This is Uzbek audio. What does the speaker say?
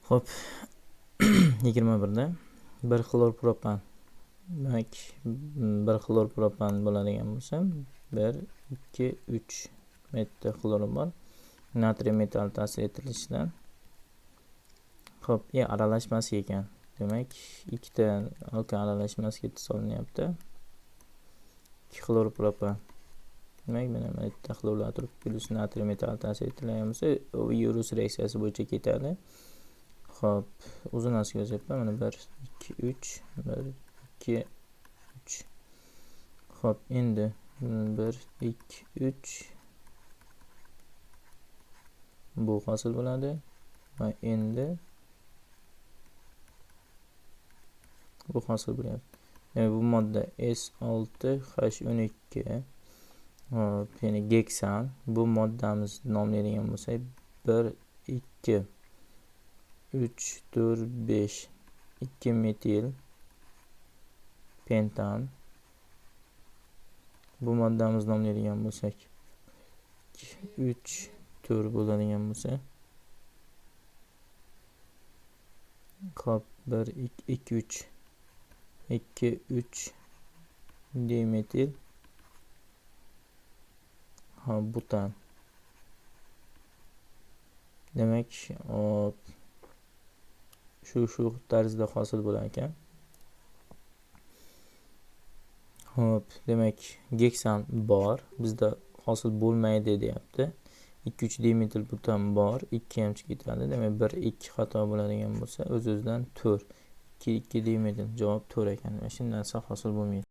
Xo'p, 21da 1 xlorpropan. Demak, 1 xlorpropan bo'ladigan bo'lsa, 1 2 3 bitta xlori bor. Natriy metal ta'sir etilishidan. Xo'p, aralashmasi ekan. Demak, ikkita alkan aralashmasiga solinyapti. 2 xlorpropan. Demak, mana bu yerda xlorlar turib, plyus natriy metal ta'sir etilgan bo'lsa, Yurus reaksiyasi bo'yicha ketadi. Xo'p, uzunasiga yozyapman. Mana 1 2 3 1 2 3. Xo'p, endi 1 2 3 bu hosil bo'ladi va endi bu hosil bo'lyapti. Demak, bu modda S6H12, hop, ya'ni geksan. Bu moddamiz nomlaydigan bo'lsak, 1 2 3 4 5 2 metil pentan. Bu moddamiz nomlaydigan bo'lsak, 2 3 4 bo'ladigan bo'lsa, hop, 1 2 3 2 3 dimetil butan. Demak, hop, shu tarzda hosil bo'lar ekan. Hop, demak, geksan bor, bizda hosil bo'lmaydi deyapti. 2 3 dimetil butan bor, 2 ham chiqib ketadi. Demak, 1 2 xato bo'ladigan bo'lsa, o'z-o'zidan 4 2 2 dimetil javob 4 ekan. Mana shu narsa hosil bo'lmaydi.